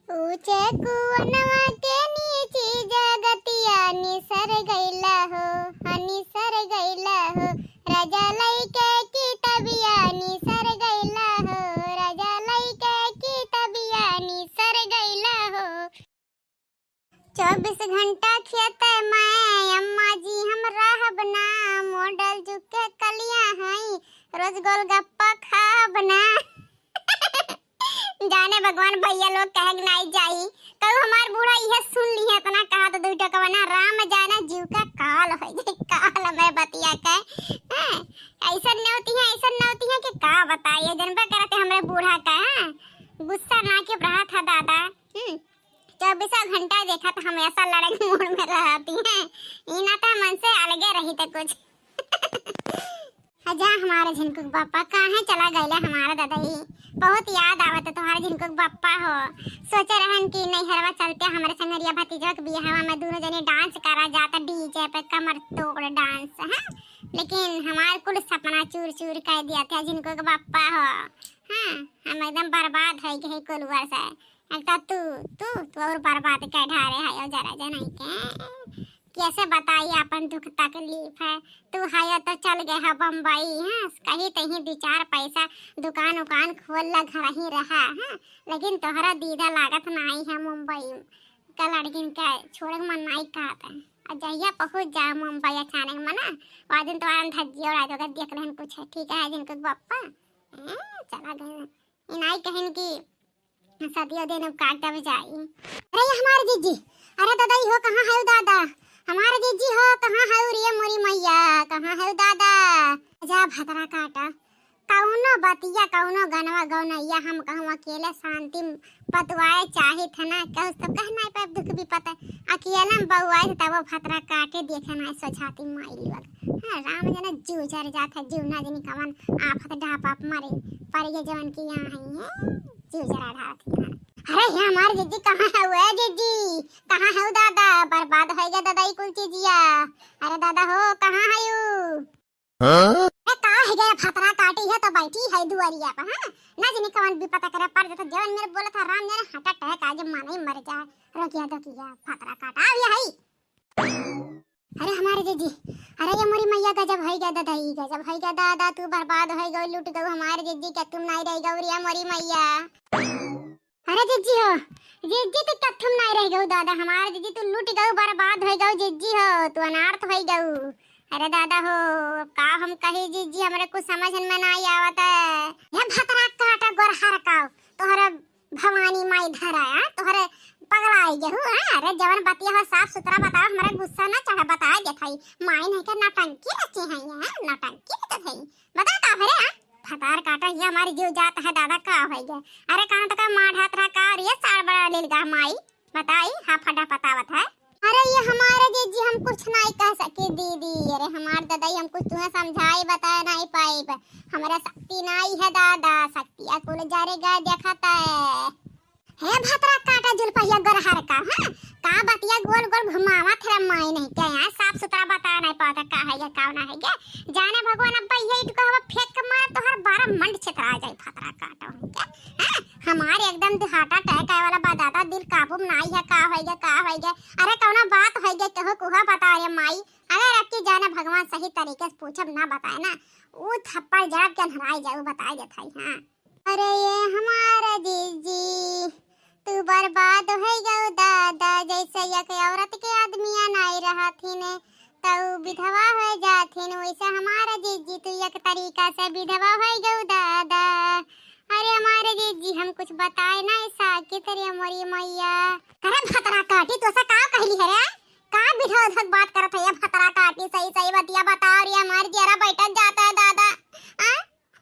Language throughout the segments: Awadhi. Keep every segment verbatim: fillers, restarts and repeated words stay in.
ऊंचे कुअनवा के नीची जगतिया निसर गइला हो, हाँ, निसर गइला हो। राजा लइके कितबिया निसर गइला हो, राजा लइके कितबिया निसर गइला हो। चउबीस घंटा खेत में अम्मा जी हम रहब ना, model जुग के कलिया हई, रोज गोलगप्पा खाब ना। जाने भगवान भइया लोग कहे के नाई जाई, कहू हमार बूढ़ा इहे सुन लिहे, इतना कहा तो दुइ टकवा ना, राम जाने जीव का काल होइ जाई, काल में बतिया के। हैं? अइसन नेवती है, अइसन नेवती है कि का बताई, जनबे करते हमरे बूढ़ा का, हैं? गुस्सा ना के रहा था दादा। हम्म, चउबीसों घंटा देखा तो हमेशा लड़े के mood में रहती हैं, ई ना तो मन से अलगे रही तो कुछ। अच्छा, हमारे झिनकू के बप्पा काहे चला गइला हमारा ददई? बहुत याद आवत है तोहार झिनकू के बप्पा हो। सोचे रहन कि नैहरवा चलते हमरे संगरिया भतीजवा के बियाहवा में दुनो जने dance करा जाता, DJ पे कमर तोड़ dance, हाँ? लेकिन हमार कुल सपना चूर चूर कर दिया था झिनकू के बप्पा हो। हाँ, हम एकदम बर्बाद होइ गए कुल ओर से। एक तो तू, तू, तू और बर्बाद कर ढारे है, जरा जनई के। कैसे बताई अपन दुख तकलीफ है? तू है तो चल गए है बम्बई, हाँ, कहीं तहीं दुइ चार पैसा दुकान उकान खोल ला, घर ही रहा, हाँ, लेकिन तोहरा दीदा लागत नाई है मुंबई का लड़किन के छोड़े के मन नाई कहत है। और जहिया पहुँच जा मुंबई अचानक मना, वह दिन तोहरा धज्जिया उड़ा दोगे, देख लेहन कुछ है, ठीक है, झिनकू के बप्पा, हैं, चला गए। ई नाई कहन कि सदियों दिन अब काटब जाई। अरे ये हमार जीजी, अरे दादा, ई हो कहाँ है दादा? हमार जीजी हो कहाँ है रे मोरी मैया, कहाँ है दादा? जा भतरा काटा, कउनो बतिया, कउनो गनवा गौनैया हम कहूँ अकेले शांति पतवाए चाहे थे ना, कहूँ तो कह नाई पाए दुख विपत, अकेले में बउआए थे तब वो भतरा काटे देखे नाई सोझाती माई लोग। हाँ, राम जना जीव जर जात है, जीव ना जनी कवन आफत ढापा मरे, पर ये जवन की यहाँ है, जीव जरा ढारत है। अरे हे हमार जीजी, कहाँ है वो जीजी? कहाँ है वो दादा? बर्बाद होइ गया दादा ई कुल चीजिया। अरे दादा हो, कहाँ है यू? हाँ? ए, का है गया भतरा काटी है तो बैठी है दुआरिया पर, हाँ? ना जनी कवन विपत करे पर जत जवन मेरे बोला था राम जने heart attack आज माने ही मर जाए। रोकिया तो किया भतरा काटा, आ गया है। अरे हमारे जीजी, अरे ये मोरी मैया गजब होइ गया दादा, ई गजब होइ गया दादा, तू बर्बाद होइ गउ, लुट गउ हमारे जीजी, क्या तुम नाई रह गउ रे मोरी मैया। अरे जीजी हो, जीजी तू क्या तुम नाई रह गउ दादा, हमारे जीजी तू लुट गउ, बर्बाद होइ गउ जीजी हो, तू अनार्थ होइ गउ। अरे दादा हो, का हम कही जीजी, हमरे कुछ समझ में नाई आवत है। हे भतरा काटा गोरहर का, तोहरे भवानी माई धरा, हाँ? तोहरे पगला आई गेहूँ, हाँ? अरे जवन बतिया हो साफ सुथरा बताओ, हमरा गुस्सा ना चढ़े, बताए देत हई। माई नहीं के नौटंकी रची है, हाँ? नौटंकी रचत हई। बता का भरे, हाँ? भतार काटा, ये हमारी जीव जात है दादा, का होइ गया? अरे कहाँ तो का मार हाथ रहा का, और ये सार बड़ा लील गा माई, बताई, हाँ फटा पतावत है। अरे ये हमारे जीजी हम कुछ नाई कह सकी दीदी, अरे हमार ददाई हम कुछ तुम्हें समझाई बताए नाई पाइब, हमरा शक्ति नाई है दादा, शक्तिया कुल जरे गए देखत है। हे भतरा काटा जुलपहिया गोरहर का, हाँ? का बतिया गोल गोल घुमावत है माई नहीं के, यहाँ साफ सुथरा बताए नाई पावत है, का है ये, का ना है ये? जाने भगवान अब भैया इटको हवा फेंक के मारे तोहर बारह मंड छितरा जाए भतरा काटा उनके। हाँ? हमार एकदम heart attack आए वाला बा दादा, दिल काबू में नाई है, का होइगे, का होइगे? अरे कौनो बात होइगे, केहू कुहा बता रे माई। अगर आपकी जाने भगवान सही तरीके से पूछब ना बताए ना, ऊ थप्पड़ जड़ब के अन्हराई जाए, ऊ बताए देत हई, हाँ। अरे ये हमारा जीजी, तू बर्बाद होइ गउ दादा, जैसे एक औरत के आदमिया नाई रहथिन, त ऊ विधवा होइ जाथिन, वैसे हमारा जीजी तू एक तरीका से विधवा होइ गउ दादा। अरे हमारे जीजी हम कुछ बताए नाई साकित रे मोरी मैया। अरे भतरा काटी, तोसे का कहली है रे? का विधवा उधवा बात करत है ये भतरा काटी? सही सही बतिया बताओ रे, हमार जियरा बैठत जाता है दादा। आ?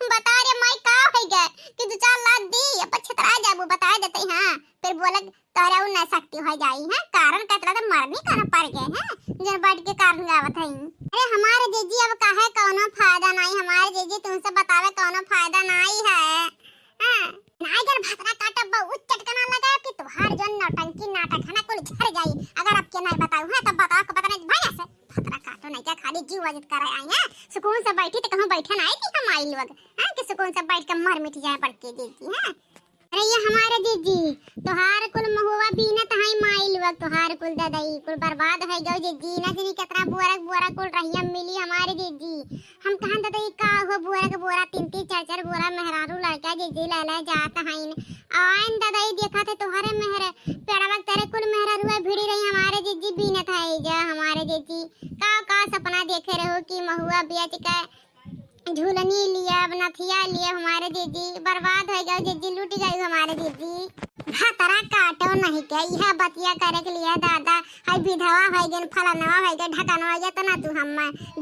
बता रे माई, का होइ गए कि दो चार लात दी, अब छितरा जाबू, बताए देते, हाँ। फिर बोले तोहरे उ न शक्ति होइ जाई, हैं? कारण कतरा तो मरनी करना पड़ गए, हैं? जन बैठ के कारण गावत हई। अरे हमारे जीजी अब काहे कौनो फायदा नाई, हमारे जीजी तुमसे बतावे कौनो फायदा नाई है। हाँ, नाई जन भतरा काटब बहुत चटकना लगा कि तोहार जौन नौटंकी नाटक है ना कुल झर जाई। अगर अब के नाई बताऊ, हाँ, तब बताओ के पता नहीं भैया से। भतरा काटो नहीं क्या खाली जीव वजत करे आई है। सुकून से बैठी तो कहूँ बैठे ना आई थी हम आई लोग, हाँ, कि सुकून से बैठ के मर मिट जाए बड़के जीजी, हाँ। अरे ये हमारे जीजी, तोहार कुल अब तोहार कुल ददई कुल बर्बाद होइ गयो जिज्जी, ना जानी केतना बोरा के बोरा कुल रहिया मिली हमारे जिज्जी। हम कहन ददई का हो बोरा के बोरा, तीन तीन चार चार बोरा मेहरारू लड़का जिज्जी ले ले जात हईन। आइन ददई देखत है तोहरे मेहर पेड़वा के तरे कुल मेहरारुआ भिड़ी रही हमारे जिज्जी, बीनत है जा हमारे जिज्जी। का का सपना देखे रहो कि महुआ बेच के झुलनी लिया, अब नथिया लिया हमारे जिज्जी, बर्बाद होइ गयो जिज्जी, लूट गयो हमारे जिज्जी। भतरा काटो नहीं के, यह बतिया करे के लिए दादा, हाय विधवा होइ गइन, फलनवा होइ गए, ढकनवा, इतना तू हम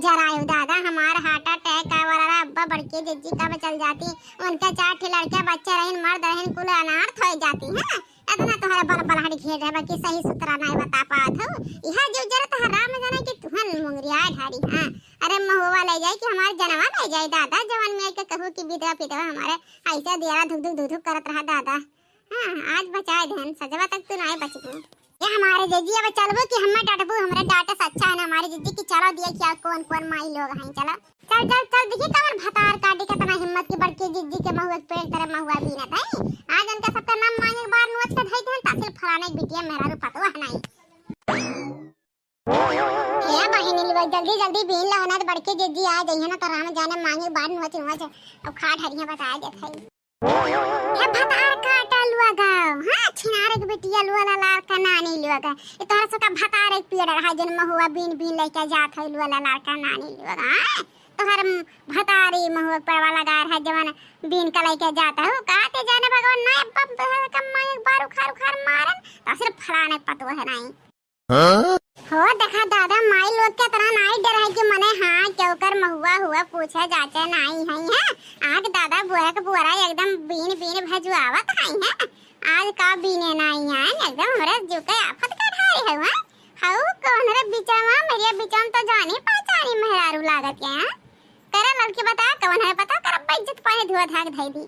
जरायो दादा, हमार heart attack का वाला अब्बा बड़के जिज्जी कब चल जाती, उनके चार ठे लड़के बच्चे रहिन, मर्द रहिन, कुल अनाथ होइ जाती हैं। इतना तोहरे बल बलहट घेर रहे बा कि सही सुतरा नाय बता पावत हो। इहा जो जरा तोहर राम जाने कि तुहन मुंगरिया ढारी, हाँ। अरे महुआ ले जाए कि हमारे जनवा ले जाए दादा, जवन में के कहू कि विधवा पिधवा हमारे ऐसे दियारा धुक धुक धुक धुक करत रहा दादा। हाँ, आज बचाए देहन, सजवा तक तू नाय बचबू। ये हमारे जिज्जी अब चलबू कि हमें डांटबू, हमरे डांटे से अच्छा है ना हमारे जिज्जी की चलो दिया क्या कौन कौन माई लोग हैं, चलो। चल, चल, चल, देखी कवन भतार काटी, केतना हिम्मत की बड़की जिज्जी के महुआ के पेड़ तरे महुआ बीनत है। आज उनका सबका नाम मांगे के बार नोच के धई देहन, तहसील फलाने के बिटिया मेहरारू पतोह नहीं। ए बहिनी लोग, जल्दी, जल्दी बीन लो ना, तो बड़की जिज्जी आ जइहे ना, तो राम जाने मांगे के बार नोच, नोच, अब खा ढरिया बता देत है। ए भतार काटा लुआ गाओ, हाँ, छिनारे के बिटिया लुआ ला लाल का नानी लुआ गा। ये तोहरा सबका भतार एक पेड़ रहा, जन महुआ बीन बीन लेके जात है लुआ ला लाल का नानी लुआ गा, हाँ? तोहर भतारी महुआ पड़वा लगा रहा, जवन बीन का लेके जाता हो, का ते जाने भगवान, ना बाप तोहरा का माई एक बार उखार उखार मारन, तो सिर्फ फलाने पतोह है नहीं। हाँ? हो देखा दादा, माई लोग के इतना नाई डर है कि मने हाँ, क्यों कर महुआ हुआ पूछे जाचे नाई है, हैं? आग दादा बोरा के बोरा एकदम बीन बीन भजुआवत है, हैं? आज का बीने नाई है, एकदम हमरे जीव के आफत का ढाई है, हैं? हाउ कौन रे बिचवा, मेरे बिचवा तो जानी पहचानी मेहरारू लागत है, हैं? करे लड़की बता कौन है, पता कर अब्बा इज्जत पानी धुआ धाक धई दी।